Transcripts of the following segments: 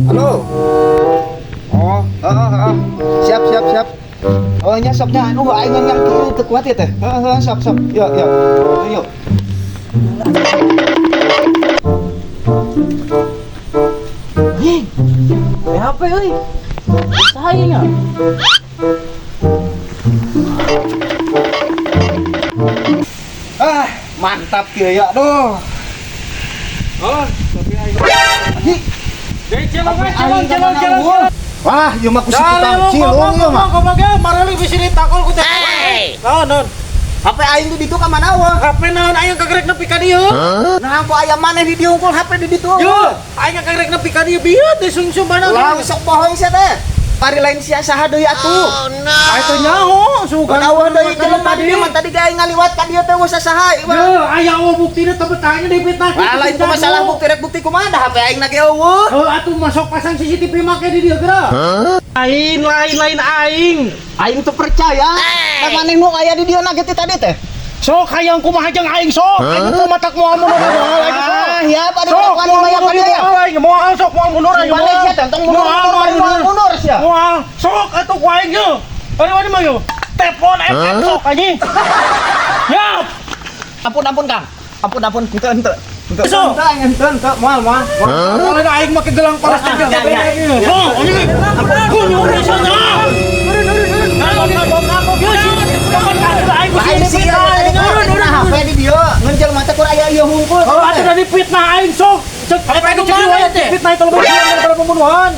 Halo. Oh, heeh heeh. Siap, siap, siap. Oh, nya sok nya, aduh, aing yang kieu teu kuat ya teh. Heeh heeh, sok sok. Yuk, yuk. Ayo. Hei, HP euy. Saha ieu nya? Ah, mantap kieu ya, aduh. Oh, tapi aing. Hi, Deui celong we, aing celong, celong, ka mana celong. eueuh? Wah, ieu mah ku si tukang cilung ieu mah. Goblok ya, mareli bisi ditakol ku teh. Naon, naon? HP aing di ditu ka mana eueuh? HP naon, aing kagerek nepi ka dieu? Nah, kok aya maneh di dieu unggul HP di ditu. Yo, aing kagerek nepi ka dieu bieu teh sungsum mana. Lah, sok bohong sia teh. Pari lain sia saha deui atuh. Aing teh nyaho, sugan. Eueuh deui jelema di dieu mah, tadi ge aing ngaliwat ka dieu teh eueuh sasaha ieu mah. Yo, aya eueuh buktina teh betahnya dipitnah. Wah, lain ku masalah bukti rek bukti kumaha, da HP aing na ge eueuh. Heuh, atuh masuk pasang CCTV make di dieu geura. Lain, lain, lain aing. Aing teu percaya. Da maneh nu aya di dieu na ge ti tadi teh. Sok hayang kumaha jeung aing sok. Aing teh matak moal mundur moal aing sok. Ah, ya pada Sok kelakuan moal maya mundur ka dieu ya. moal aing moal sok moal mundur aing Balik moal. sia teh, tong mundur, Moal, mundur, moal, moal mundur sia. Moal sok atuh ku aing ye. Ari wani mah yo. Telepon FF sok anjing. Ya. Ampun, ampun, Kang. Ampun, ampun, henteu, henteu. Henteu. Sok. Henteu, aing henteu, henteu, moal, moal. Moal aing make gelang palas Ah, tiga. ya, ya. Sok anjing. Kunyur sia. Lain sih ya, tadi kan HP di dieu, ngan jelema teh kur aya ieu hungkul. Kalau ada dari fitnah aing sok. Cek eta nu cek mana riwayat teh? fitnah itu lebih daripada pembunuhan.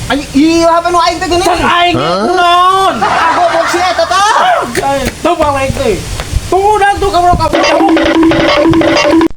Anjing, iya HP nu aing teh geuning. Cek aing kunaon? Ah, goblok sia eta tah. Tuh balik teh. Tunggu dan tuh kamu kamu.